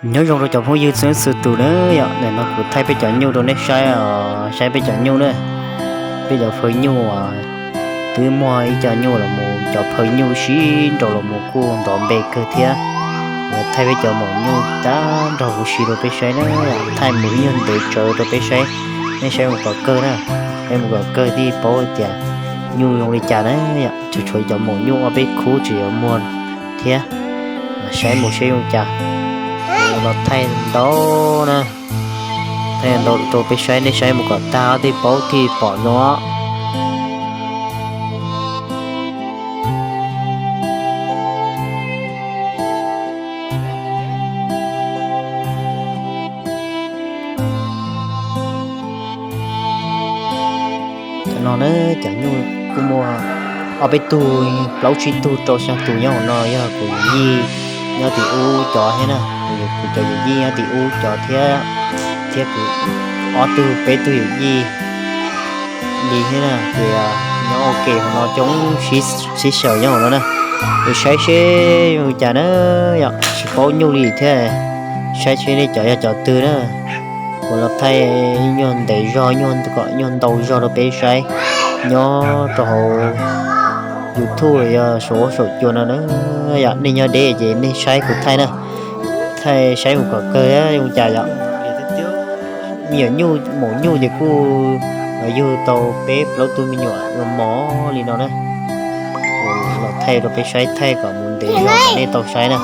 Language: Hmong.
Nyob zoo rau cov phooj ywg txhua txhua tus na yom, ntawm no kuv thaij peb cov nyuj rau nej saib os, saib peb cov nyuj na. Peb cov phaw nyuj uas twb muaj ib co nyuj los mus, cov phaw nyuj sib nraus los mus kuj nrov npe kawg thiab. Thaij peb cov maum nyuj tag nrho huv si rau peb saib na, thaij mus ib nyuag ntev tsawv rau peb saib, nej saib mus kom kawg na, saib mus kom kawg thiaj paub tias nyuj zoo li cas na yom. Tsuas tshuav cov maum nyuj ob peb khub tsis yuav muag thiab, saib mus saib zoo cas. Los thaij ntau na, thaij ntau rau peb saib, nej saib mus kom tag thiaj paub thiaj pom no. Cov no na, cov nyuj kuj muaj ob peb tug, plaub tsib tug rau xya tus nyob hauv no, yog kuv yij nyob tim ub cov thiab na, kuv cov yawm yij nyob tim ub cov thiab, thiab kuv ob tug peb tug yawm yij li thiab na, ces nyob ua ke hauv no coob sib xyaw nyob hauv no na. Es saib seb zoo cas na yom, tsis paub nyuj li thiab, saib seb nej cov yog cov twg na. Kuv los thaij nyuag ntev zog, nyuag kom nyuag ntau zog rau peb saib nyob rau hauv YouTube los yog saum huab saum cua no na. Yog nej nyob deb ces nej saib kuv thaij na, thaij saib mus kom kawg zoo cas yom. Me nyuam nyuj, maum nyuj ces kuj los yug tau peb plaub tug me nyuam los mos li no na. Kuv los thaij rau peb saib, thaij kom mus ntev zog kom nej tau saib na.